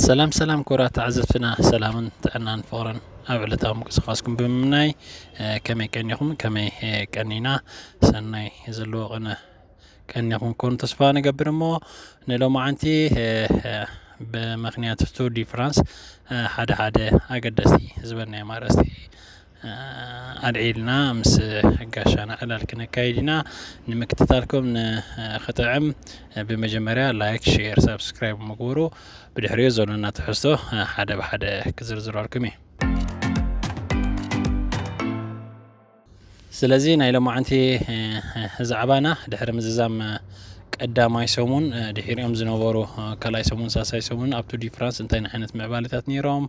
ሰላም ሰላም ክቡራት ተዓዘብትና፣ ሰላምን ጥዕናን ፍቕርን ኣብ ዕለታዊ ምንቅስቓስኩም ብምምናይ፣ እ፣ ከመይ ቀኒኹም? ከመይ፣ እ፣ ቀኒና? ሰናይ ዘለዎ ቅነ ቀኒኹም ክኾኑ ተስፋ ንገብር። እሞ ንሎማዓንቲ፣ እ፣ እ፣ ብምኽንያት ቱር ዲ ፍራንስ፣ እ፣ ሓደ ሓደ ኣገደስቲ ዝበልናዮም ኣርእስቲ ኣልዒልና ምስ ጋሻና ዕላል ክነካይድ ኢና። ንምክትታልኩም ን-፣ ክጥዕም፣ ብመጀመርያ ላይክ፣ ሼር፣ ሳብስክራይብ ምግበሩ። ብድሕሪኡ ዘሎና ትሕዝቶ ሓደ ብሓደ ክዝርዝረልኩም እየ። ስለዚ ናይ ሎማዓንቲ ዛዕባና ድሕሪ ምዝዛም ቀዳማይ ሰሙን፣ እ፣ ድሒሪኦም ዝነበሩ፣ እ፣ ካልኣይ ሰሙን፣ ሳልሳይ ሰሙን ኣብ ቱር ዲ ፍራንስ እንታይ ዓይነት ምዕባለታት ነይሮም፣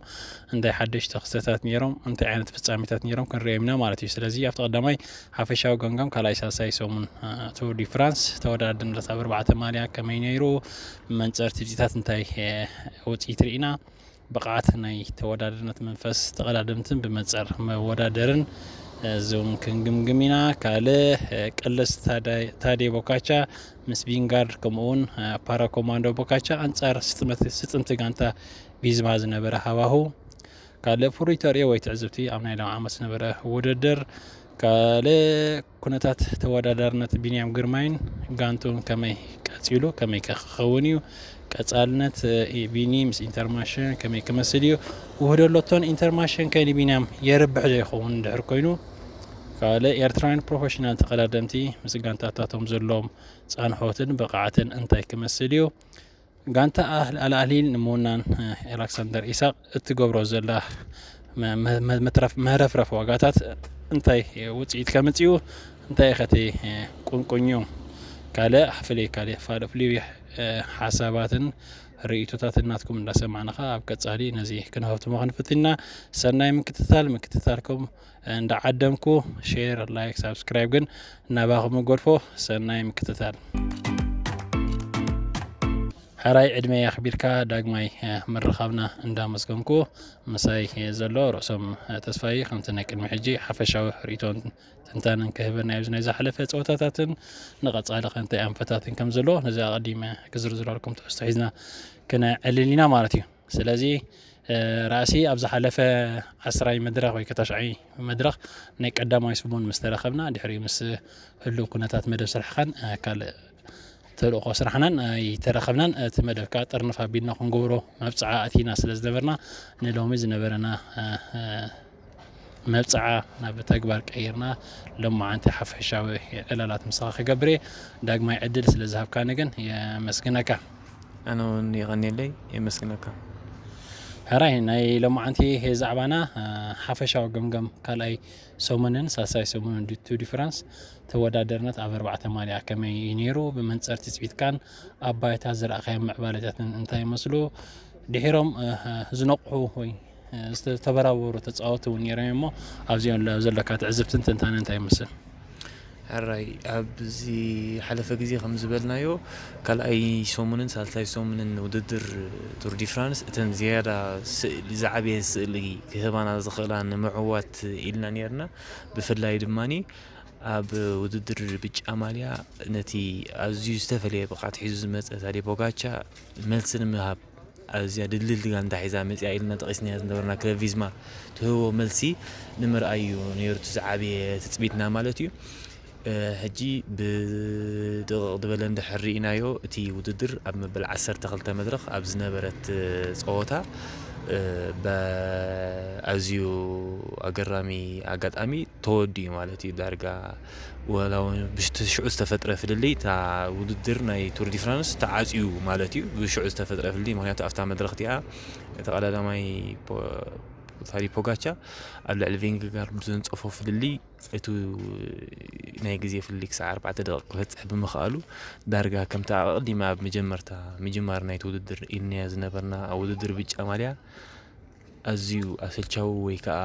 እንታይ ሓደሽቲ ክስተታት ነይሮም፣ እንታይ ዓይነት ፍጻሜታት ነይሮም ክንሪኦም ኢና ማለት እዩ። ስለዚ ኣብቲ ቀዳማይ ሓፈሻዊ ገምጋም ካልኣይ ሳልሳይ ሰሙን፣ እ፣ ቱር ዲ ፍራንስ ተወዳዳርነት ኣብ ኣርባዕተ ማልያ ከመይ ነይሩ፣ መንጸር ትጽቢታት እንታይ፣ እ፣ ውጽኢት ርኢና፣ ብቕዓት ናይ ተወዳዳርነት መንፈስ ተቐዳደምትን ብመንጸር መወዳደርን፣ እ፣ እዚ እውን ክንግምግም ኢና። ካልእ፣ እ፣ ቅልስ ታደ-፣ ታዴ ቦካቻ ምስ ቪንጋርድ ከምኡ እውን፣ እ፣ ፓራኮማንዶ ቦካቻ ኣንጻር ስጥመት-፣ ስጥምቲ ጋንታ ቪዝማ ዝነበረ ሃዋሁ። ካልእ ፍሩይ ተርእዮ ወይ ትዕዝብቲ ኣብ ናይ ሎም ዓመት ዝነበረ ውድድር። ካልእ ኩነታት ተወዳዳርነት ቢንያም ግርማይን ጋንቱን ከመይ ቀጺሉ፣ ከመይ ከ ክኸውን እዩ? ቀጻልነት፣ እ፣ ቢኒ ምስ ኢንተርማሽን ከመይ ክመስል እዩ? ውህደት ሎቶን ኢንተርማሽን ከ ንቢንያም የርብሕ ዶ ይኸውን እንድሕር ኮይኑ? ካልእ ኤርትራውያን ፕሮፌሽናል ተቐዳደምቲ ምስ ጋንታታቶም ዘለዎም ጻንሖትን ብቕዓትን እንታይ ክመስል እዩ? ጋንታ ኣህል-፣ ኣል ኣህሊ ንምውናን፣ እ፣ ኣሌክሳንደር ኢሳቕ እትገብሮ ዘላ መ-፣ መ-፣ መ-፣ መትረፍ-፣ መረፍረፍ ዋጋታት እንታይ ውጽኢት ከምጽኡ እንታይ ከቲ፣ እ፣ ቁንቁኝ እዩ። ካልእ ፍልይ፣ ካልእ ፋል-፣ ፍልይ፣ እ፣ ሓሳባትን ርእይቶታትን ናትኩም እንዳሰማዕና ኸኣ ኣብ ቀጻሊ ነዚ ክንሀብትሞ ክንፍትን ኢና። ሰናይ ምክትታል፣ ምክትታልኩም እንዳዓደምኩ ሼር፣ ላይክ፣ ሳብስክራይብ ግን ናባኹም እገድፎ። ሰናይ ምክትታል። ሕራይ ዕድመ የኽቢርካ ዳግማይ፣ እ፣ ምርኻብና እንዳመስገንኩ፣ ምሳይ፣ እ፣ ዘሎ ርእሶም፣ እ፣ ተስፋይ ከምቲ ናይ ቅድሚ ሕጂ ሓፈሻዊ ርእይቶን ትንታነን ክህበና እዩ። ኣብዚ ናይ ዝሓለፈ ጸወታታትን ንቐጻሊ ከ እንታይ ኣንፈታትን ከም ዘሎ ነዚ ኣቐዲመ ክዝርዝረልኩም ትሕዝቶ ሒዝና ክነዕልል ኢና ማለት እዩ። ስለዚ፣ እ፣ ራእሲ ኣብ ዝሓለፈ ዓስራይ መድረኽ ወይ ከ ታሽዓይ መድረኽ ናይ ቀዳማይ ሰሙን ምስ ተረኸብና፣ ድሕሪኡ ምስ ህሉው ኩነታት መደብ ስራሕኻን፣ እ፣ ካልእ ተልእኾ ስራሕናን ኣይተረኸብናን። እቲ መደብ ከኣ ጥርንፍ ኣቢልና ክንገብሮ መብጽዓ ኣቲና ስለ ዝነበርና፣ ንሎሚ ዝነበረና፣ እ፣ እ፣ መብጽዓ ናብ ተግባር ቀይርና፣ ሎማዓንቲ ሓፈሻዊ ዕላላት ምሳኻ ክገብር እየ። ዳግማይ ዕድል ስለ ዝሃብካኒ ግን የመስግነካ። ኣነ እውን የቐንየለይ፣ የመስግነካ። ሕራይ፣ ናይ ሎማዓንቲ ዛዕባና፣ እ፣ ሓፈሻዊ ገምገም ካልኣይ ሰሙንን ሳልሳይ ሰሙንን ዲ-፣ ቱር ዲ ፍራንስ ተወዳደርነት ኣብ ኣርባዕተ ማልያ ከመይ እዩ ነይሩ? ብመንጽር ትጽቢትካን ኣብ ባይታ ዝረኣኻዮም ምዕባለታትን እንታይ ይመስሉ? ድሒሮም፣ እ፣ እ፣ ዝነቕሑ ወይ፣ እ፣ ዝተበራበሩ ተጻወትቲ እውን ነይሮም እዮም እሞ፣ ኣብዚኦም ለ-፣ ዘለካ ትዕዝብትን ትንታነን እንታይ ይመስል? ሕራይ፣ ኣብዚ ሓለፈ ግዜ ከም ዝበልናዮ፣ ካልኣይ ሰሙንን ሳልሳይ ሰሙንን ውድድር ቱር ዲ ፍራንስ፣ እተን ዝያዳ ስእሊ፣ ዝዓበየ ስእሊ ክህባና ዝኽእላ ንምዕዋት ኢልና ነይርና። ብፍላይ ድማኒ፣ ኣብ ውድድር ብጫ ማልያ ነቲ ኣዝዩ ዝተፈለየ ብቕዓት ሒዙ ዝመጸ ታዴ ፖጋቻ መልሲ ንምሃብ፣ ኣዝያ ድልድልቲ ጋንታ ሒዛ መጺኣ ኢልና ጠቒስናያ ዝነበርና ክለብ ቪዝማ ትህቦ መልሲ ንምርኣይ እዩ ነይሩ እቲ ዝዓበየ ትጽቢትና ማለት እዩ። እ፣ ሕጂ ብድቕቕ ዝበለ እንድሕር ርኢናዮ፣ እቲ ውድድር ኣብ መበል ዓሰርተ ክልተ መድረኽ ኣብ ዝነበረት፣ እ፣ ጸወታ፣ እ፣ ብኣዝዩ ኣገራሚ ኣጋጣሚ ተወዲኡ ማለት እዩ። ዳርጋ ወላ እውን ብሽቲ ሽዑ ዝተፈጥረ ፍልልይ፣ እታ ውድድር ናይ ቱር ዲ ፍራንስ ተዓጽዩ ማለት እዩ። ብሽዑ ዝተፈጥረ ፍልልይ፣ ምኽንያቱ ኣብታ መድረኽ እቲኣ ተቐዳዳማይ ፖ-፣ ታዲ ፖጋቻ ኣብ ልዕሊ ቬንገጋርድ ዘንጸፎ ፍልልይ፣ እቲ ናይ ግዜ ፍልልይ ክሳዕ ኣርባዕተ ደቂቕ ክበጽሕ ብምኽኣሉ፣ ዳርጋ ከምቲ ኣቐዲመ ኣብ መጀመርታ ምጅማር ናይቲ ውድድር ኢልናዮ ዝነበርና፣ ኣብ ውድድር ብጫ ማልያ ኣዝዩ ኣሰልቻዊ ወይ ከኣ፣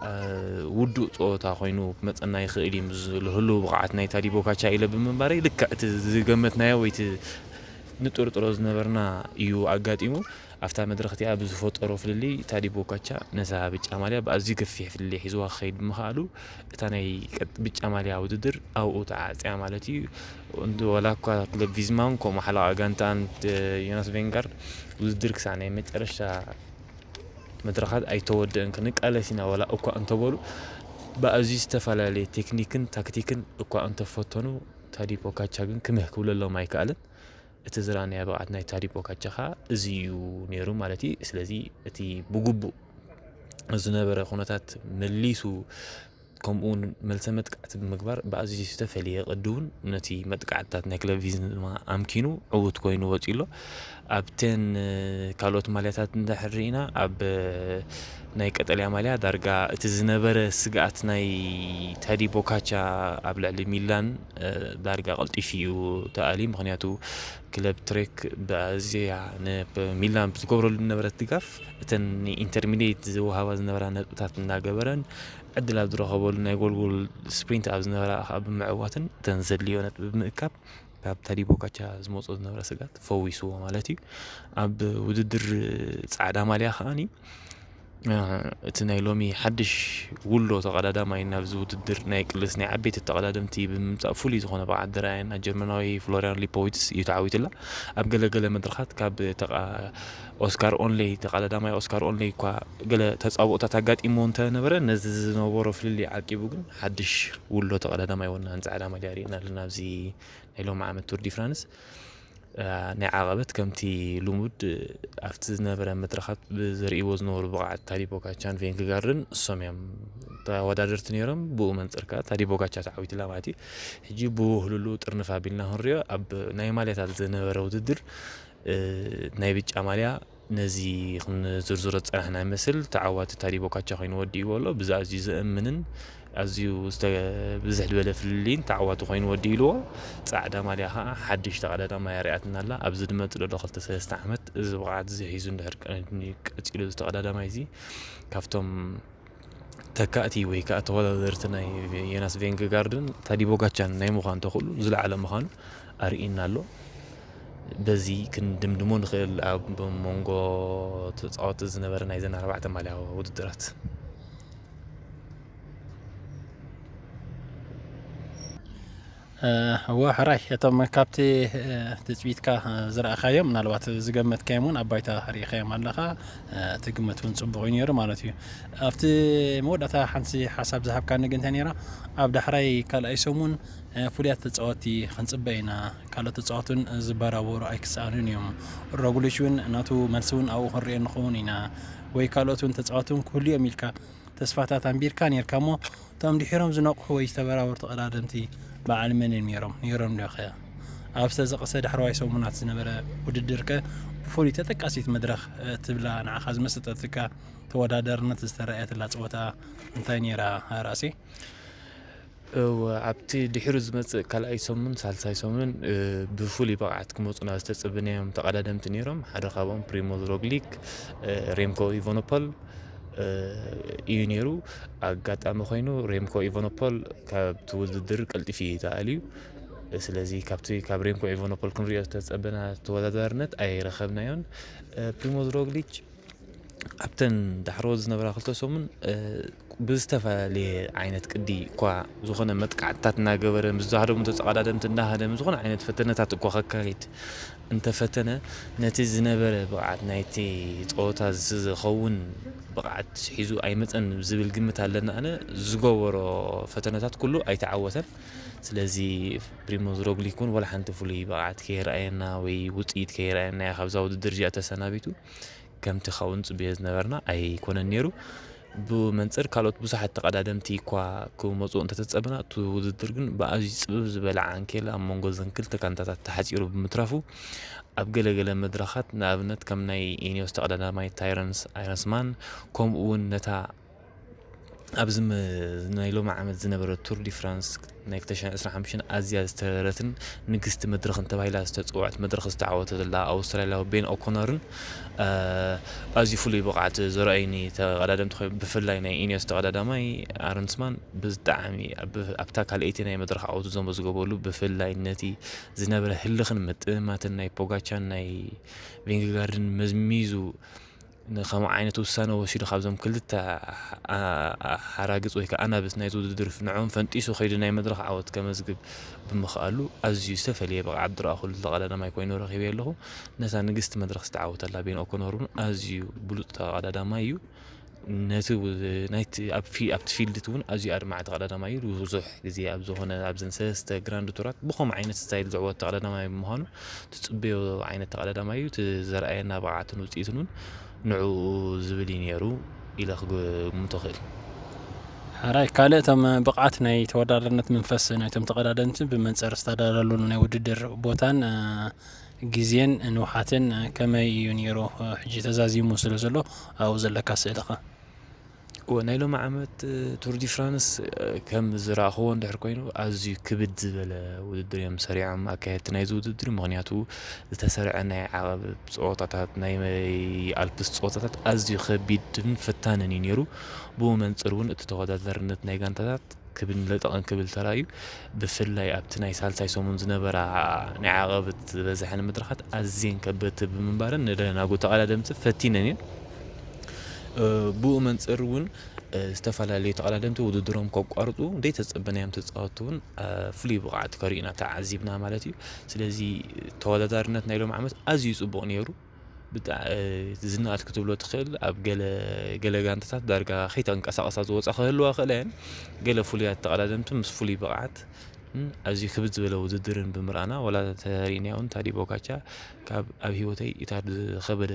እ፣ ውዱእ ጸወታ ኮይኑ ክመጸና ይኽእል እዩ፣ ምስ ዘሎ ህሉው ብቕዓት ናይ ታዲ ፖጋቻ ኢለ ብምንባረይ፣ ልክዕ እቲ ዝገመትናዮ ወይ እቲ ንጥርጥሮ ዝነበርና እዩ ኣጋጢሙ። ኣብታ መድረኽ እቲኣ ብዝፈጠሮ ፍልልይ ታዲ ቦካቻ ነዛ ብጫ ማልያ ብኣዝዩ ገፊሕ ፍልልይ ሒዝዋ ክኸይድ ብምኽኣሉ፣ እታ ናይ ቀጥ-፣ ብጫ ማልያ ውድድር ኣብኡ ተዓጽያ ማለት እዩ። እንድ-፣ ዋላ እኳ ክለብ ቪዝማን ከምኡ ሓለቓ ጋንታን፣ እ፣ ዮናስ ቬንጋርድ ውድድር ክሳዕ ናይ መጨረሻ መድረኻት ኣይተወደእን፣ ክንቃለስ ኢና ዋላ እኳ እንተበሉ፣ ብኣዝዩ ዝተፈላለየ ቴክኒክን ታክቲክን እኳ እንተፈተኑ፣ ታዲ ፖካቻ ግን ክምህ ክብለሎም ኣይከኣለን። እቲ ዝረኣናዮ ብቕዓት ናይ ታዲ ፖካቻ ኸኣ እዚ እዩ ነይሩ ማለት እዩ። ስለዚ እቲ ብግቡእ ዝነበረ ኩነታት መሊሱ፣ ከምኡ እውን መልሰ መጥቃዕቲ ብምግባር ብኣዝዩ ዝተፈልየ ቅዲ እውን ነቲ መጥቃዕትታት ናይ ክለብ ቪዝማ ኣምኪኑ ዕዉት ኮይኑ ወጺኡ ኣሎ። ኣብተን፣ እ፣ ካልኦት ማልያታት እንድሕር ርኢና፣ ኣብ፣ እ፣ ናይ ቀጠልያ ማልያ ዳርጋ እቲ ዝነበረ ስግኣት ናይ ታዲ ቦካቻ ኣብ ልዕሊ ሚላን፣ እ፣ ዳርጋ ቀልጢፉ እዩ ተኣልዩ። ምኽንያቱ ክለብ ትሬክ ብኣዝያ ን-፣ ሚላን ብዝገብረሉ ዝነበረት ድጋፍ፣ እተን ንኢንተርሚዲየት ዝወሃባ ዝነበራ ነጥብታት እናገበረን፣ ዕድል ኣብ ዝረኸበሉ ናይ ጎልጎል ስፕሪንት ኣብ ዝነበራ ከዓ ብምዕዋትን፣ እተን ዘድልዮ ነጥቢ ብምእካብ፣ ካብ ታዲ ቦካቻ ዝመጾ ዝነበረ ስግኣት ፈዊስዎ ማለት እዩ። ኣብ ውድድር ጻዕዳ ማልያ ከዓኒ፣ እ፣ እቲ ናይ ሎሚ ሓድሽ ውሎ ተቐዳዳማይ ናብዚ ውድድር ናይ ቅልስ ናይ ዓበይቲ ተቐዳደምቲ ብምምጻእ ፍሉይ ዝኾነ ብቕዓት ዘርኣየና ጀርመናዊ ፍሎርያን ሊፖዊትስ እዩ ተዓዊቱላ። ኣብ ገለገለ መድረኻት ካብ ተቓ-፣ ኦስካር ኦንሌይ፣ ተቐዳዳማይ ኦስካር ኦንሌይ እኳ ገለ ተጻብኦታት ኣጋጢሞ እንተነበረ፣ ነዚ ዝነበሮ ፍልልይ ዓቂቡ ግን ሓድሽ ውሎ ተቐዳዳማይ ወናኒ ጻዕዳ ማልያ ርኢና ኣለና ኣብዚ ናይ ሎሚ ዓመት ቱር ዲ ፍራንስ። እ፣ ናይ ዓቐበት ከምቲ ልሙድ፣ እ፣ ኣብቲ ዝነበረ መድረኻት ብዘርእይዎ ዝነበሩ ብቕዓት ታዲ ፖካቻን ቬንግጋርድን እሶም እዮም ተወዳደርቲ ነይሮም። ብኡ መንጽር ከኣ ታዲ ፖካቻ ተዓዊትላ ማለት እዩ። ሕጂ ብውህሉሉ ጥርንፍ ኣቢልና ክንሪኦ፣ ኣብ ናይ ማልያታት ዝነበረ ውድድር፣ እ፣ ናይ ብጫ ማልያ ነዚ ክንዝርዝሮ ዝጸናሕና ይመስል። ተዓዋቲ ታዲ ቦካቻ ኮይኑ ወዲእዎ ኣሎ። ብዚ ኣዝዩ ዘእምንን ኣዝዩ ዝተ-፣ ብዝሕ ዝበለ ፍልልይን ተዓዋቲ ኮይኑ ወዲእልዎ። ጻዕዳ ማልያ ከኣ ሓድሽ ተቐዳዳማይ ኣርኣያትና ኣላ። ኣብዚ ዝመጽእ ዘሎ ክልተ ሰለስተ ዓመት እዚ ብቕዓት እዚ ሒዙ እንድሕር ቀ-፣ ቀጺሉ፣ እዚ ተቐዳዳማይ እዚ ካብቶም ተካእቲ ወይ ከኣ ተወዳደርቲ ናይ ዮናስ ቬንገጋርድን ታዲ ቦጋቻን ናይ ምዃን ተኽእሉ ዝለዓለ ምዃኑ ኣርእዩና ኣሎ። በዚ ክንድምድሞ ንኽእል ኣብ መንጎ ተጻወቲ ዝነበረ ናይዘን ኣርባዕተ ማልያ ውድድራት። እ፣ እወ፣ ሕራይ፣ እቶም ካብቲ፣ እ፣ ትጽቢትካ፣ እ፣ ዝረኣኻዮም፣ ምናልባት ዝገመትካዮም እውን ኣብ ባይታ ርኢኻዮም ኣለኻ። እ፣ እቲ ግምት እውን ጽቡቕ እዩ ነይሩ ማለት እዩ። ኣብቲ መወዳእታ ሓንቲ ሓሳብ ዝሃብካኒ ግን እንታይ ነይራ? ኣብ ዳሕራይ ካልኣይ ሰሙን፣ እ፣ ፍሉያት ተጻወትቲ ክንጽበ ኢና። ካልኦት ተጻወትን ዝበራበሩ ኣይክሰኣኑን እዮም። ሮግሊች እውን ናቱ መልሲ እውን ኣብኡ ክንሪኦ ንኸውን ኢና። ወይ ካልኦት እውን ተጻወቲ እውን ክህሉ እዮም ኢልካ ተስፋታት ኣንቢርካ ነይርካ እሞ፣ እቶም ድሒሮም ዝነቕሑ ወይ ዝተበራበሩ ተቐዳደምቲ በዓል መን እዮም ነይሮም? ነይሮም ዶ ኸ? ኣብ ዝተጠቕሰ ዳሕረዋይ ሰሙናት ዝነበረ ውድድር ከ ፍሉይ ተጠቃሲት መድረኽ፣ እ፣ ትብላ ንዓኻ ዝመሰጠትካ ተወዳዳርነት ዝተረኣየትላ ጸወታ እንታይ ነይራ ራእሲ? እወ፣ ኣብቲ ድሒሩ ዝመጽእ ካልኣይ ሰሙን፣ ሳልሳይ ሰሙንን፣ እ፣ ብፍሉይ ብቕዓት ክመጹና ዝተጸበናዮም ተቐዳደምቲ ነይሮም። ሓደ ካብኦም ፕሪሞዝ ሮግሊክ፣ እ፣ ሬምኮ ኢቮኖፖል፣ እ፣ እዩ ነይሩ። ኣጋጣሚ ኮይኑ ሬምኮ ኢቮኖፖል ካብቲ ውድድር ቀልጢፉ እዩ ተኣልዩ። ስለዚ ካብቲ፣ ካብ ሬምኮ ኢቮኖፖል ክንሪኦ ዝተጸበና ተወዳዳርነት ኣይረኸብናዮን። እ፣ ፕሪሞዝ ሮግሊች ኣብተን ዳሕሮ ዝነበራ ክልተ ሰሙን፣ እ፣ ብዝተፈላለየ ዓይነት ቅዲ እኳ ዝኾነ መጥቃዕትታት እናገበረ፣ ምስ ዝሃደሙ ተጸቓዳደምቲ እናሃደመ ዝኾነ ዓይነት ፈተነታት እኳ ከካይድ እንተፈተነ፣ ነቲ ዝነበረ ብቕዓት ናይቲ ጸወታ ዝኸውን ብቕዓት ሒዙ ኣይመጸን ዝብል ግምት ኣለኒ ኣነ። ዝገበሮ ፈተነታት ኩሉ ኣይተዓወተን። ስለዚ ፕሪሞዝ ሮግሊክ እውን ወላ ሓንቲ ፍሉይ ብቕዓት ከየርኣየና ወይ ውጽኢት ከየርኣየና እያ ካብዛ ውድድር እዚኣ ተሰናቢቱ። ከምቲ ካብኡ ንጽበዮ ዝነበርና ኣይኮነን ነይሩ። ብመንጽር ካልኦት ብዙሓት ተቐዳደምቲ እኳ ክመጹ እንተተጸበና፣ እቲ ውድድር ግን ብኣዝዩ ጽብብ ዝበለ ዓንኬል ኣብ መንጎ እዘን ክልተ ጋንታታት ተሓጺሩ ብምትራፉ፣ ኣብ ገለ ገለ መድረኻት፣ ንኣብነት ከም ናይ ኢኒዮስ ተቐዳዳማይ ታይረንስ ኣይረስማን፣ ከምኡ እውን ነታ ኣብዚ ም-፣ ናይ ሎሚ ዓመት ዝነበረ ቱር ዲ ፍራንስ ናይ ክልተ ሽሕን ዕስራን ሓሙሽተን ኣዝያ ዝተረረትን ንግስቲ መድረኽን ተባሂላ ዝተጸውዐት መድረኽ ዝተዓወተ ዘላ ኣውስትራልያዊ ቤን ኦኮነርን፣ እ፣ ኣዝዩ ፍሉይ ብቕዓት ዘርኣዩኒ ተቐዳደምቲ ኮይኑ፣ ብፍላይ ናይ ኢኔስ ተቐዳዳማይ ኣረንስማን ብጣዕሚ ኣብ-፣ ኣብታ ካልኣይቲ ናይ መድረኽ ዓወቱ ዘመዝገበሉ ብፍላይ ነቲ ዝነበረ ህልኽን ምጥምማትን ናይ ፖጋቻን ናይ ቪንግጋርድን መዝሚዙ ንኸምኡ ዓይነት ውሳነ ወሲዱ ካብዞም ክልተ ኣ-፣ ኣ-፣ ሓራግጽ ወይ ከኣ ኣናብስ ናይዚ ውድድር ንዕኦም ፈንጢሱ ከይዱ ናይ መድረኽ ዓወት ከመዝግብ ብምኽኣሉ ኣዝዩ ዝተፈለየ ብቕዓት ዝረኣኹሉ ተቐዳዳማይ ኮይኑ ረኺበዮ ኣለኹ። ነታ ንግስቲ መድረኽ ዝተዓወተላ ቤን ኦኮነር እውን ኣዝዩ ብሉጽ ተቐዳዳማይ እዩ። ነቲ ው-፣ ናይቲ ኣብ ፊ-፣ ኣብቲ ፊልድ እቲ እውን ኣዝዩ ኣድማዒ ተቐዳዳማይ እዩ። ብዙሕ ግዜ ኣብ ዝኾነ ኣብዘን ሰለስተ ግራንድ ቱራት ብኸምኡ ዓይነት ስታይል ዝዕወት ተቐዳዳማይ ብምዃኑ ትጽበዮ ዓይነት ተቐዳዳማይ እዩ። እቲ ዘርኣየና ብቕዓትን ውጽኢትን እውን ንዕኡ ዝብል እዩ ነይሩ ኢለ ክግምቶ እኽእል። ሓራይ ካልእ እቶም ብቕዓት ናይ ተወዳዳርነት መንፈስ ናይቶም ተቐዳደምቲ ብመንጽር ዝተዳለሉሉ ናይ ውድድር ቦታን፣ እ፣ ግዜን ንውሓትን ከመይ እዩ ነይሩ? ሕጂ ተዛዚሙ ስለ ዘሎ ኣብኡ ዘለካ ስእሊ ኸ? እወ፣ ናይ ሎሚ ዓመት ቱር ዲ ፍራንስ ከም ዝረኣኽዎ እንድሕር ኮይኑ ኣዝዩ ክብድ ዝበለ ውድድር እዮም ሰሪዖም ኣካየድቲ ናይዚ ውድድር። ምኽንያቱ ዝተሰርዐ ናይ ዓቐብ ጸወታታት፣ ናይ ኣልፕስ ጸወታታት ኣዝዩ ከቢድን ፈታንን እዩ ነይሩ። ብኡ መንጽር እውን እቲ ተወዳዳርነት ናይ ጋንታታት ክብን ለጠቕን ክብል ተራእዩ። ብፍላይ ኣብቲ ናይ ሳልሳይ ሰሙን ዝነበራ ናይ ዓቐብት ዝበዝሐን መድረኻት ኣዝየን ከበድቲ ብምንባረን ንደናጉ ተቐዳደምቲ ፈቲነን እየን። እ፣ ብኡ መንጽር እውን፣ እ፣ ዝተፈላለዩ ተቐዳደምቲ ውድድሮም ከቋርጹ ዘይተጸበናዮም ተጻወትቲ እውን፣ እ፣ ፍሉይ ብቕዓት ከርእዩና ተዓዚብና ማለት እዩ። ስለዚ ተወዳዳርነት ናይ ሎም ዓመት ኣዝዩ ጽቡቕ ነይሩ። ብጣ-፣ እ፣ ዝነኣድ ክትብሎ ትኽእል፣ ኣብ ገለ፣ ገለ ጋንታታት ዳርጋ ከይተንቀሳቐሳ ዝወጻ ክህልዋ ክእላ እየን። ገለ ፍሉያት ተቐዳደምቲ ምስ ፍሉይ ብቕዓት፣ ን ኣዝዩ ክብድ ዝበለ ውድድርን ብምርኣና፣ ዋላ ተሪእናዮ እውን ታዲ ቦካቻ ካብ ኣብ ህይወተይ እታ ዝኸበደ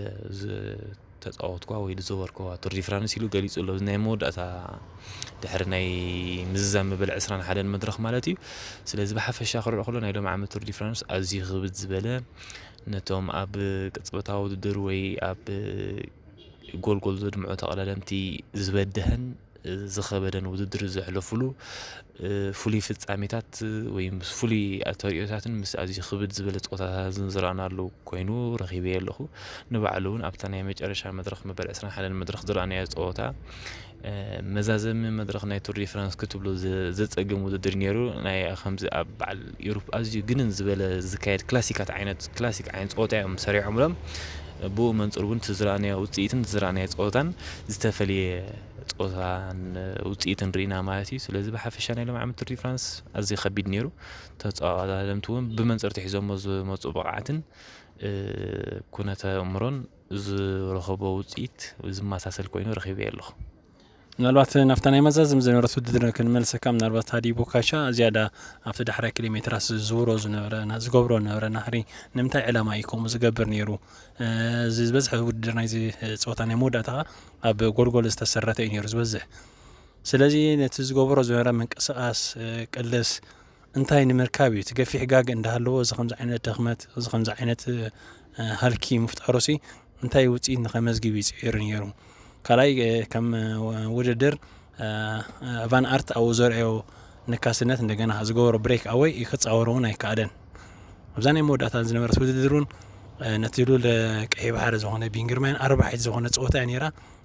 ዝተጻወትኳ ወይ ዝዘወርኩዋ ቱር ዲ ፍራንስ ኢሉ ገሊጹ ኣሎ። ናይ መወዳእታ ድሕሪ ናይ ምዝዛም መበል ዕስራን ሓደን መድረኽ ማለት እዩ። ስለዚ ብሓፈሻ ክርኦ ከሎ ናይ ሎም ዓመት ቱር ዲ ፍራንስ ኣዝዩ ክብድ ዝበለ፣ ነቶም ኣብ ቅጽበታዊ ውድድር ወይ ኣብ ጎልጎል ዘድምዑ ተቐዳደምቲ ዝበደሀን ዝኸበደን ውድድር ዘሕለፉሉ፣ እ፣ ፍሉይ ፍጻሜታት ወይ ምስ ፍሉይ ተርእዮታትን ምስ ኣዝዩ ክብድ ዝበለ ጸወታታትን ዝረኣናሉ ኮይኑ ረኺበዮ ኣለኹ። ንባዕሉ እውን ኣብታ ናይ መጨረሻ መድረኽ መበል ዕስራን ሓደን መድረኽ ዝረኣናዮ ጸወታ፣ እ፣ መዛዘሚ መድረኽ ናይ ቱር ዲ ፍራንስ ክትብሎ ዘ-፣ ዘጸግም ውድድር ነይሩ። ናይ ከምዚ ኣብ በዓል ዩሮፕ ኣዝዩ ግንን ዝበለ ዝካየድ ክላሲካት ዓይነት፣ ክላሲክ ዓይነት ጸወታ እዮም ሰሪዖምሎም። ብኡ መንጽር እውን እቲ ዝረኣናዮ ውጽኢትን ዝረኣናዮ ጸወታን ዝተፈልየ ጸወታን ውጽኢትን ርኢና ማለት እዩ። ስለዚ ብሓፈሻ ናይ ሎም ዓመት ቱር ዲ ፍራንስ ኣዝዩ ከቢድ ነይሩ። ተጻዋዳደምቲ እውን ብመንጽርቲ ሒዞሞ ዝመጹ ብቕዓትን፣ እ፣ ኩነተ እምሮን ዝረኸቦ ውጽኢት ዝመሳሰል ኮይኑ ረኺበዮ ኣለኹ። ምናልባት ናብታ ናይ መዛዘም ዝነበረት ውድድር ክንመልሰካ፣ ምናልባት ታዲ ቦካቻ ዝያዳ ኣብቲ ዳሕራይ ኪሎ ሜትራት ዝዝውሮ ዝነበረ፣ ና-፣ ዝገብሮ ዝነበረ ናህሪ ንምንታይ ዕላማ እዩ ከምኡ ዝገብር ነይሩ? እ፣ እዚ ዝበዝሐ ውድድር ናይዚ ጸወታ ናይ መወዳእታ ኣብ ጎልጎል ዝተሰረተ እዩ ነይሩ ዝበዝሕ። ስለዚ ነቲ ዝገብሮ ዝነበረ ምንቅስቓስ፣ እ፣ ቅልስ እንታይ ንምርካብ እዩ? እቲ ገፊሕ ጋግ እንዳሃለዎ እዚ ከምዚ ዓይነት ድኽመት፣ እዚ ከምዚ ዓይነት፣ እ፣ ሃልኪ ምፍጣሩሲ እንታይ ውጽኢት ንኸመዝግብ እዩ ጽዒሩ ነይሩ? ካልኣይ፣ እ፣ ከም፣ እ፣ ውድድር፣ እ፣ ቫን ኣርት ኣብኡ ዘርእዮ ንካስነት እንደገና ዝገበሮ ብሬክ ኣወይ ክጻወሮ እውን ኣይከኣለን። ኣብዛ ናይ መወዳእታ ዝነበረት ውድድር እውን፣ እ፣ ነቲ ልኡል ቀይሕ ባሕሪ ዝኾነ ቢንግርማይን ኣርባሒት ዝኾነ ጸወታ እያ ነይራ።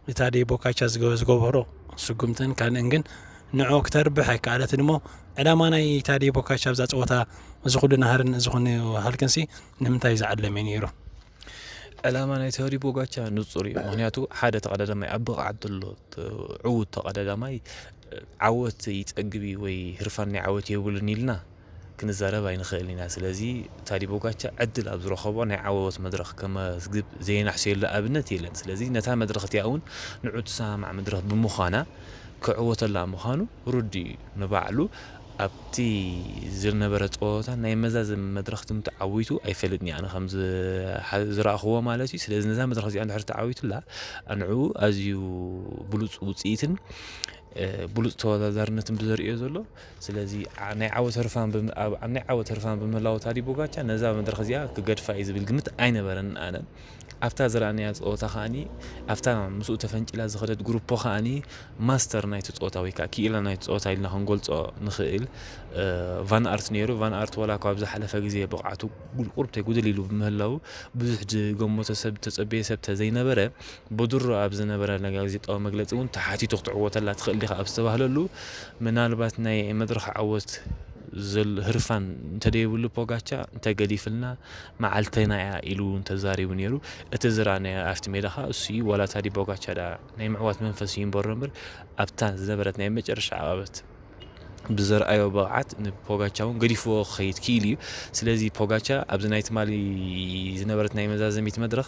ንታዴ ቦካቻ ዝገ-፣ ዝገበሮ ስጉምትን ካልእን ግን ንዕኡ ክተርብሕ ኣይከኣለትን እሞ፣ ዕላማ ናይ ታዴ ቦካቻ ኣብዛ ጸወታ እዚ ኩሉ ናህርን እዚ ኩሉ ሃልክንሲ ንምንታይ ዝዓለመ እዩ ነይሩ? ዕላማ ናይ ታዴ ቦጋቻ ንጹር እዩ። ምኽንያቱ ሓደ ተቐዳዳማይ ኣብ ብቕዓት ዘሎ ተ-፣ ዕዉት ተቐዳዳማይ ዓወት ይጸግብ እዩ ወይ ህርፋን ናይ ዓወት የብሉን ኢልና ክንዛረብ ኣይንኽእልን ኢና። ስለዚ ታዲ ቦጋቻ ዕድል ኣብ ዝረኸቦ ናይ ዓወት መድረኽ ከመዝግብ ዘየናሕሰየሉ ኣብነት የለን። ስለዚ ነታ መድረኽ እቲኣ እውን ንዑ ትሰማማዕ መድረኽ ብምዃና ክዕወተላ ምዃኑ ርዱእ እዩ። ንባዕሉ ኣብቲ ዝነበረ ጸወታ ናይ መዛዘሚ መድረኽ ትምቱ ዓዊቱ ኣይፈልጥን እየ ኣነ ከም ዝሓ-፣ ዝረኣኽዎ ማለት እዩ። ስለዚ ነዛ መድረኽ እዚኣ እንድሕር ተዓዊቱላ ንዕኡ ኣዝዩ ብሉጽ ውጽኢትን ብሉፅ ተወዳዳርነትን ብዘርእዮ ዘሎ። ስለዚ ናይ ዓወት ህርፋን ኣብ ናይ ዓወት ህርፋን ብምህላው ታዲ ቦጋቻ ነዛ መድረኽ እዚኣ ክገድፋ እዩ ዝብል ግምት ኣይነበረን። ኣነ ኣብታ ዝረኣናያ ፀወታ ከዓኒ ኣብታ ምስኡ ተፈንጭላ ዝኸደት ግሩፖ ከዓኒ ማስተር ናይቲ ፀወታ ወይ ከዓ ክኢላ ናይቲ ፀወታ ኢልና ክንገልፆ ንኽእል ቫን ኣርት ነይሩ። ቫን ኣርት ዋላ እኳ ኣብ ዝሓለፈ ግዜ ብቕዓቱ ቁርብ ተይጉድል ኢሉ ብምህላው ብዙሕ ዝገመቶ ሰብ ተፀበየ ሰብ ተዘይነበረ ብድሮ ኣብ ዝነበረ ነጋዜጣዊ መግለፂ እውን ተሓቲቱ ክትዕወተላ ትኽእል ዲኻ ኣብ ዝተባህለሉ ምናልባት ናይ መድረኽ ዓወት ህርፋን እንተደይብሉ ፖጋቻ እንተገዲፍልና መዓልተና እያ ኢሉ እውን ተዛሪቡ ነይሩ። እቲ ዝረኣናዮ ኣብቲ ሜዳ ከዓ እሱ እዩ። ዋላ ታዲ ፖጋቻ ደኣ ናይ ምዕዋት መንፈስ እዩ እምበሮ እምበር ኣብታ ዝነበረት ናይ መጨረሻ ዓቐበት ብዘርኣዮ ብቕዓት ንፖጋቻ እውን ገዲፍዎ ክኸይድ ክኢሉ እዩ። ስለዚ ፖጋቻ ኣብዚ ናይ ትማሊ ዝነበረት ናይ መዛዘሚት መድረኽ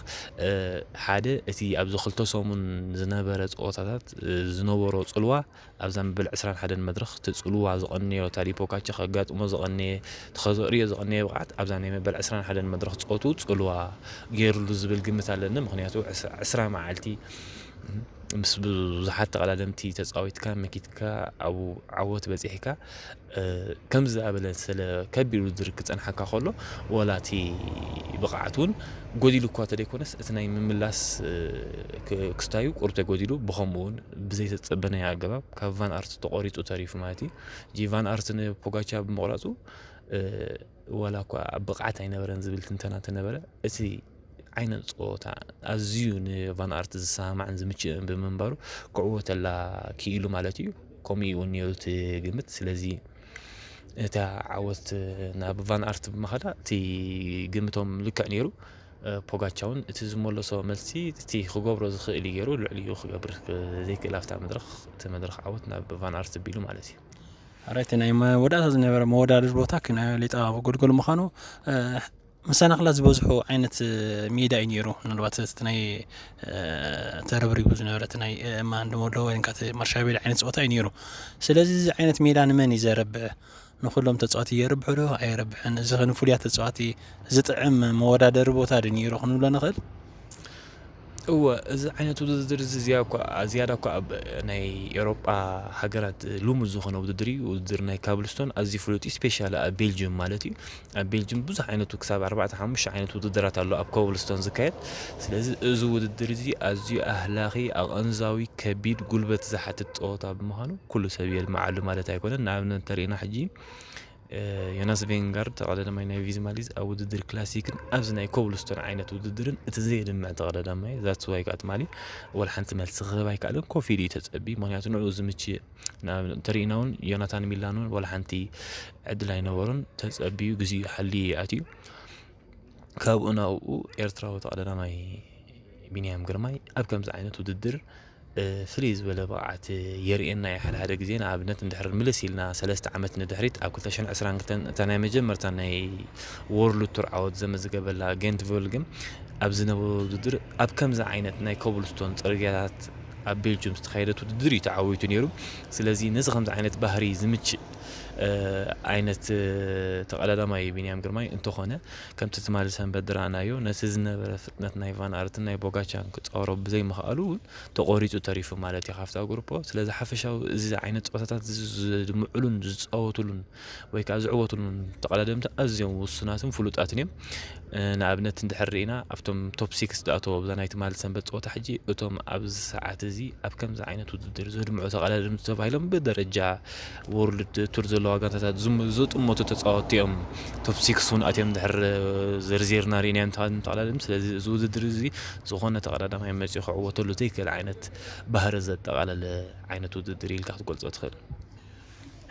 ሓደ እቲ ኣብዚ ክልተ ሰሙን ዝነበረ ፀወታታት ዝነበሮ ፅልዋ ኣብዛ መበል ዕስራን ሓደን መድረኽ እቲ ፅልዋ ዝቐነዮ ታዲ ፖጋቻ ከጋጥሞ ዝቐነየ እቲ ከዘርእዮ ዝቐነየ ብቕዓት ኣብዛ ናይ መበል ዕስራን ሓደን መድረኽ ፀወቱ ፅልዋ ገይሩሉ ዝብል ግምት ኣለኒ። ምክንያቱ ዕስራ መዓልቲ ምስ ብዙሓት ተቐዳደምቲ ተፃዊትካ መኪትካ ኣብኡ ዓወት በፂሕካ ከምዚ ዝኣበለ ስለ ከቢድ ውድድር ክፀንሓካ ከሎ ዋላ እቲ ብቕዓት እውን ጎዲሉ እኳ ተደይኮነስ እቲ ናይ ምምላስ ክስታዩ ቁሩብ ተጎዲሉ ብኸምኡ እውን ብዘይተፀበናዮ ኣገባብ ካብ ቫን ኣርት ተቆሪፁ ተሪፉ ማለት እዩ። ጂ ቫን ኣርት ንፖጋቻ ብምቕራፁ ዋላ እኳ ኣብ ብቕዓት ኣይነበረን ዝብል ትንተና እንተነበረ እቲ ዓይነት ፀወታ ኣዝዩ ንቫን ኣርት ዝሰማማዕን ዝምችእን ብምንባሩ ክዕወተላ ክኢሉ ማለት እዩ። ከምኡ እውን ነይሩ እቲ ግምት። ስለዚ እታ ዓወት ናብ ቫን ኣርት ብምኻዳ እቲ ግምቶም ልክዕ ነይሩ። ፖጋቻ እውን እቲ ዝመለሶ መልሲ እቲ ክገብሮ ዝኽእል እዩ ገይሩ ልዕሊኡ ክገብር ዘይክእል ኣብታ መድረኽ እቲ መድረኽ ዓወት ናብ ቫን ኣርት ቢሉ ማለት እዩ። ራይት ናይ መወዳእታ ዝነበረ መወዳደሪ ቦታ ክናዮ ሌጣ ጎልጎል ምዃኑ መሰናኽላት ዝበዝሑ ዓይነት ሜዳ እዩ ነይሩ። ምናልባት እቲ ናይ ተረብሪቡ ዝነበረ እቲ ናይ ማንድሞሎ ወይ ከዓ ማርሻቤል ዓይነት ፀወታ እዩ ነይሩ። ስለዚ እዚ ዓይነት ሜዳ ንመን እዩ ዘረብሕ? ንኩሎም ተፃዋቲ የርብሑ ዶ ኣየረብሕን? እዚ ንፍሉያት ተፃዋቲ ዝጥዕም መወዳደሪ ቦታ ድ ነይሩ ክንብሎ ንኽእል? እወ፣ እዚ ዓይነት ውድድር እዚ እዚኣ እኳ ዝያዳ እኳ ኣብ ናይ ኤሮጳ ሃገራት ልሙድ ዝኾነ ውድድር እዩ። ውድድር ናይ ካብልስቶን ኣዝዩ ፍሉጥ እዩ፣ ስፔሻሊ ኣብ ቤልጅየም ማለት እዩ። ኣብ ቤልጅየም ብዙሕ ዓይነቱ ክሳብ ኣርባዕተ ሓሙሽተ ዓይነት ውድድራት ኣሎ ኣብ ኮብልስቶን ዝካየድ። ስለዚ እዚ ውድድር እዚ ኣዝዩ ኣህላኺ፣ ኣቐንዛዊ፣ ከቢድ፣ ጉልበት ዝሓትት ፀወታ ብምዃኑ ኩሉ ሰብ የልምዓሉ ማለት ኣይኮነን። ንኣብነት እንተሪእና ሕጂ ዮናስ ቬንጋርድ ተቐዳዳማይ ናይ ቪዝማሊዝ ኣብ ውድድር ክላሲክን ኣብዚ ናይ ኮብልስቶን ዓይነት ውድድርን እቲ ዘየድምዕ ተቐዳዳማይ። ዛትስ ዋይ ከዓ ትማሊ ወላ ሓንቲ መልሲ ክህብ ኣይከኣለን፣ ኮፍ ኢሉ እዩ ተፀቢ። ምክንያቱ ንዕኡ ዝምችእ ንኣብነት እንተሪእና እውን ዮናታን ሚላን እውን ወላ ሓንቲ ዕድል ኣይነበሮን፣ ተፀቢዩ ግዚኡ ሓልዩ እዩ ኣትዩ። ካብኡ ናብኡ ኤርትራዊ ተቐዳዳማይ ቢንያም ግርማይ ኣብ ከምዚ ዓይነት ውድድር ፍልይ ዝበለ ብቕዓት የርእየና እዩ። ሓደ ሓደ ግዜ ንኣብነት እንድሕር ምልስ ኢልና ሰለስተ ዓመት ንድሕሪት ኣብ ክልተ ሽሕን ዕስራን ክልተን እታ ናይ መጀመርታ ናይ ወርልድ ቱር ዓወት ዘመዝገበላ ጌንት ቮልግም ኣብ ዝነበረ ውድድር ኣብ ከምዚ ዓይነት ናይ ኮብልስቶን ፅርግያታት ኣብ ቤልጅም ዝተኻየደት ውድድር እዩ ተዓዊቱ ነይሩ። ስለዚ ነዚ ከምዚ ዓይነት ባህሪ ዝምችእ ዓይነት ተቐዳዳማይ እዩ ቢንያም ግርማይ። እንተኾነ ከምቲ ትማሊ ሰንበት ዝረኣናዮ ነቲ ዝነበረ ፍጥነት ናይ ቫን ኣርትን ናይ ቦጋቻን ክፃወሮ ብዘይምኽኣሉ እውን ተቖሪፁ ተሪፉ ማለት እዩ ካብታ ግሩፖ። ስለዚ ሓፈሻዊ እዚ ዓይነት ፀወታታት እዚ ዝድምዑሉን ዝፃወቱሉን ወይ ከዓ ዝዕወቱሉን ተቐዳደምቲ ኣዝዮም ውሱናትን ፍሉጣትን እዮም። ንኣብነት እንድሕር ርኢና ኣብቶም ቶፕ ሲክስ ዝኣተዉ ኣብዛ ናይ ትማሊ ሰንበት ፀወታ ሕጂ እቶም ኣብዚ ሰዓት እዚ ኣብ ከምዚ ዓይነት ውድድር ዘድምዑ ተቐዳደምቲ ተባሂሎም ብደረጃ ወርልድ ቱር ዘለዋ ጋንታታት ዝም- ዝጥመቱ ተፃወትቲ እዮም። ቶፕ ሲክስ እውን ኣትዮም ድሕር ዘርዚርና ርኢናዮም ተቐዳደምቲ። ስለዚ እዚ ውድድር እዚ ዝኾነ ተቐዳዳማይ መፂኡ ክዕወተሉ ዘይክእል ዓይነት ባህሪ ዘጠቓለለ ዓይነት ውድድር ኢልካ ክትገልፆ ትኽእል።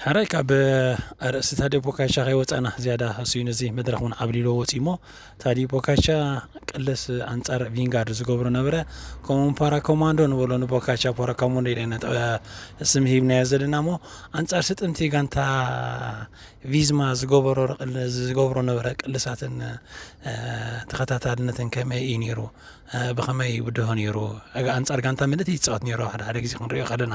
ሕራይ ካብ ኣርእስቲ ታዲዮ ቦካቻ ከይወፃና ዝያዳ እሱ ነዚ መድረክ እውን ዓብሊሎ ወፂ እሞ ታዲዮ ቦካቻ ቅልስ ኣንፃር ቪንጋርድ ዝገብሮ ነበረ። ከምኡ ፓራ ኮማንዶ ንበሎ ንቦካቻ ፓራ ኮማንዶ ኢለ ስም ሂብናዮ ዘለና እሞ ኣንፃር ስጥምቲ ጋንታ ቪዝማ ዝገበሮ ዝገብሮ ነበረ ቅልሳትን ተኸታታልነትን ከመይ እዩ ነይሩ? ብኸመይ ይብድሆ ነይሩ? ኣንፃር ጋንታ ምልእቲ ይፃወት ነይሩ ሓደ ሓደ ግዜ ክንሪኦ ከለና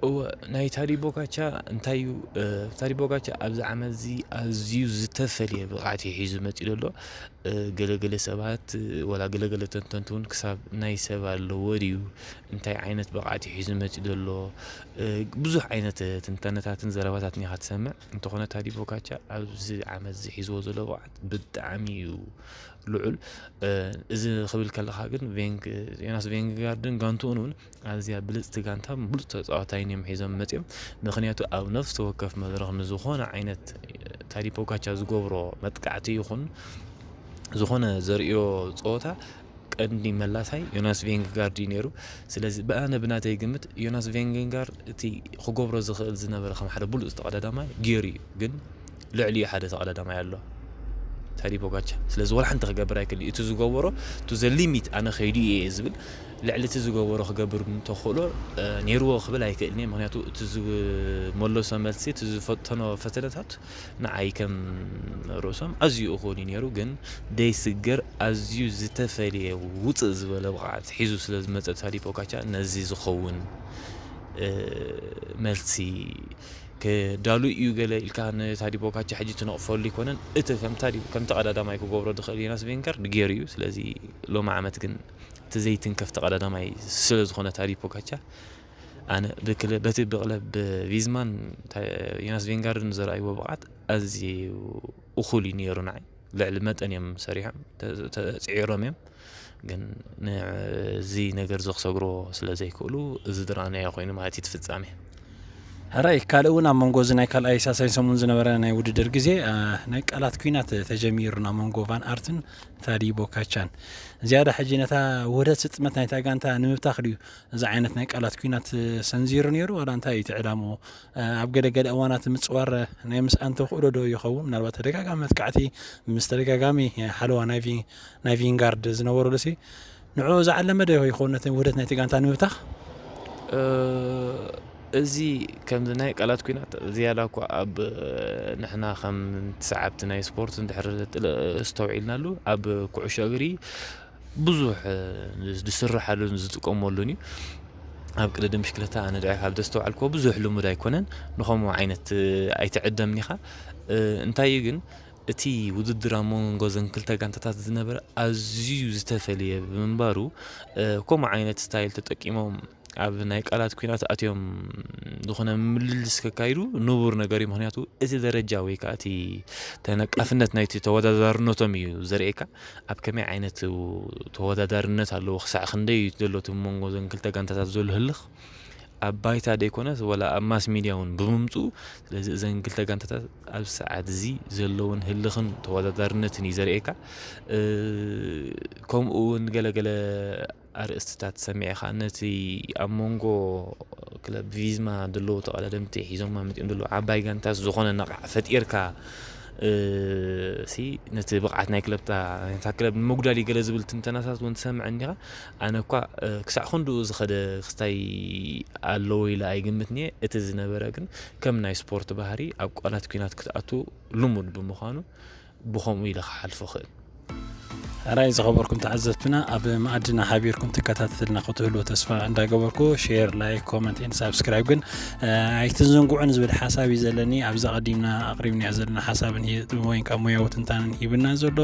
እወ ናይ ታዲ ቦጋቻ እንታይ እዩ? ታዲ ቦጋቻ ኣብዚ ዓመት እዚ ኣዝዩ ዝተፈልየ ብቕዓት እዩ ሒዙ መፂኡ ዘሎ። ገለገለ ሰባት ወላ ገለገለ ተንተንቲ እውን ክሳብ ናይ ሰብ ኣለዎ ድዩ፣ እንታይ ዓይነት ብቕዓት ሒዙ መፂኡ ዘሎ፣ ብዙሕ ዓይነት ትንተነታትን ዘረባታትን ኢኻ ትሰምዕ። እንተኾነ ታዲ ቦካቻ ኣብዚ ዓመት እዚ ሒዝዎ ዘሎ ብቕዓት ብጣዕሚ እዩ ልዑል። እዚ ክብል ከለኻ ግን ዮናስ ቬንጋርድን ጋንትኡን እውን ኣዝያ ብልፅቲ ጋንታ ብሉፅ ተፃዋታይን እዮም ሒዞም መፅኦም። ምክንያቱ ኣብ ነፍሲ ወከፍ መድረኽ ንዝኾነ ዓይነት ታዲ ቦካቻ ዝገብሮ መጥቃዕቲ ይኹን ዝኾነ ዘርእዮ ፀወታ ቀንዲ መላሳይ ዮናስ ቬንጋርድ እዩ ነይሩ። ስለዚ ብኣነ ብናተይ ግምት ዮናስ ቬንጋርድ እቲ ክገብሮ ዝኽእል ዝነበረ ከም ሓደ ብሉፅ ተቐዳዳማይ ገይሩ እዩ፣ ግን ልዕሊኡ ሓደ ተቐዳዳማይ ኣሎ ታዲ ቦካቻ። ስለዚ ወላ ሓንቲ ክገብር ኣይክእል እዩ። እቲ ዝገበሮ to the limit ኣነ ከይዱ እየ ዝብል ልዕሊ እቲ ዝገበሮ ክገብር እንተኽእሎ ነይርዎ ክብል ኣይክእልን እየ። ምክንያቱ እቲ ዝመለሶ መልሲ እቲ ዝፈተኖ ፈተነታት ንዓይ ከም ርእሶም ኣዝዩ እኹል እዩ ነይሩ። ግን ደይስገር ኣዝዩ ዝተፈለየ ውፅእ ዝበለ ብቕዓት ሒዙ ስለ ዝመፀ ታዲ ቦካቻ ነዚ ዝኸውን መልሲ ክዳሉ እዩ ገለ ኢልካ ንታዲ ቦካቻ ሕጂ ትነቕፈሉ ኣይኮነን። እቲ ከም ተቐዳዳማይ ክገብሮ ዝኽእል ዮናስ ቬንጋርድ ገይሩ እዩ። ስለዚ ሎሚ ዓመት ግን እቲ ዘይትንከፍ ተቐዳዳማይ ስለ ዝኾነ ታዲ ቦካቻ ኣነ በቲ ብቕለብ ቪዝማን ዮናስ ቬንጋርድን ዘርኣይዎ ብቕዓት ኣዝዩ እኹል እዩ ነይሩ ንዓይ። ልዕሊ መጠን እዮም ሰሪሖም፣ ተፅዒሮም እዮም። ግን ነዚ ነገር እዚ ክሰግሮ ስለ ዘይክእሉ እዚ ዝረኣናዮ ኮይኑ ማለት እዩ እቲ ፍጻሜ። ሕራይ ካልእ እውን ኣብ መንጎ እዚ ናይ ካልኣይ ሳሳይ ሰሙን ዝነበረ ናይ ውድድር ግዜ ናይ ቃላት ኲናት ተጀሚሩ ኣብ መንጎ ቫን ኣርትን ታዲ ቦካቻን። ዝያዳ ሕጂ ነታ ውህደት ስጥመት ናይታ ጋንታ ንምብታኽ ድዩ እዚ ዓይነት ናይ ቃላት ኲናት ሰንዚሩ ነይሩ ዋላ እንታይ እዩ እቲ ዕላምኡ? ኣብ ገለ ገለ እዋናት ምፅዋር ናይ ምስኣን ተኽእሎ ዶ ይኸውን? ምናልባት ተደጋጋሚ መጥቃዕቲ ምስ ተደጋጋሚ ሓለዋ ናይ ቬንጋርድ ዝነበረሉሲ ንዕኡ ዝዓለመ ዶ ይኸውን ነቲ ውህደት ናይቲ ጋንታ ንምብታኽ? እዚ ከምዚ ናይ ቃላት ኲናት ዝያዳ እኳ ኣብ ንሕና ከም ሰዓብቲ ናይ ስፖርት እንድሕር ኣስተውዒልናሉ ኣብ ኩዕሾ እግሪ ብዙሕ ዝስርሓሉን ዝጥቀመሉን እዩ። ኣብ ቅድድም ብሽክለታ ኣነ ድዒ ካብ ዘስተውዓልክዎ ብዙሕ ልሙድ ኣይኮነን። ንኸምኡ ዓይነት ኣይትዕደምን ኢኻ። እንታይ እዩ ግን እቲ ውድድር ኣብ መንጎ እዘን ክልተ ጋንታታት ዝነበረ ኣዝዩ ዝተፈለየ ብምንባሩ ከምኡ ዓይነት ስታይል ተጠቂሞም ኣብ ናይ ቃላት ኲናት ኣትዮም ዝኾነ ምልልስ ከካይዱ ንቡር ነገር እዩ። ምክንያቱ እቲ ደረጃ ወይ ከዓ እቲ ተነቃፍነት ናይቲ ተወዳዳርነቶም እዩ ዘርእየካ። ኣብ ከመይ ዓይነት ተወዳዳርነት ኣለዎ፣ ክሳዕ ክንደይ እዩ ዘሎ እቲ መንጎ እዘን ክልተ ጋንታታት ዘሎ ህልኽ ኣብ ባይታ ደይኮነስ ወላ ኣብ ማስ ሚድያ እውን ብምምፅኡ። ስለዚ እዘን ክልተ ጋንታታት ኣብ ሰዓት እዚ ዘለውን ህልኽን ተወዳዳርነትን እዩ ዘርእየካ። ከምኡ እውን ገለገለ ኣርእስትታት ሰሚዕኻ ነቲ ኣብ መንጎ ክለብ ቪዝማ ዘለዉ ተቐዳደምቲ ሒዞማ መፂኦም ዘለዉ ዓባይ ጋንታት ዝኾነ ነቓዕ ፈጢርካ ሲ ነቲ ብቕዓት ናይ ክለብታ ናይታ ክለብ ንምጉዳል እዩ ገለ ዝብል ትንተናታት እውን ትሰምዕ እንዲኻ። ኣነ እኳ ክሳዕ ክንድኡ ዝኸደ ክስታይ ኣለዎ ኢለ ኣይግምትን እየ። እቲ ዝነበረ ግን ከም ናይ ስፖርት ባህሪ ኣብ ቃላት ኲናት ክትኣቱ ልሙድ ብምዃኑ ብኸምኡ ኢለ ክሓልፎ ክእል። ሕራይ ዝኸበርኩም ተዓዘብትና ኣብ መኣድና ሓቢርኩም ትከታተልና ክትህልዎ ተስፋ እንዳገበርኩ share like comment and subscribe ግን ኣይትዘንግዑ ንዝብል ሓሳብ እዩ ዘለኒ። ኣብዚ ኣቐዲምና ኣቕሪብናዮ ዘለና ሓሳብን ወይ ከዓ ሞያዊ ትንታንን ሂብና ዘሎ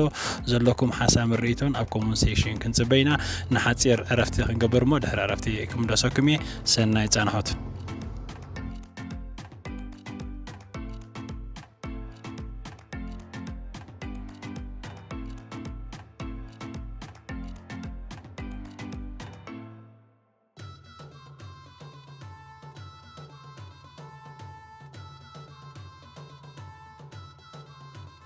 ዘለኩም ሓሳብን ርእይቶን ኣብ comment section ክንፅበ ኢና። ንሓፂር ዕረፍቲ ክንገብር እሞ ድሕሪ ዕረፍቲ ክምለሰኩም እየ። ሰናይ ፃንሖት።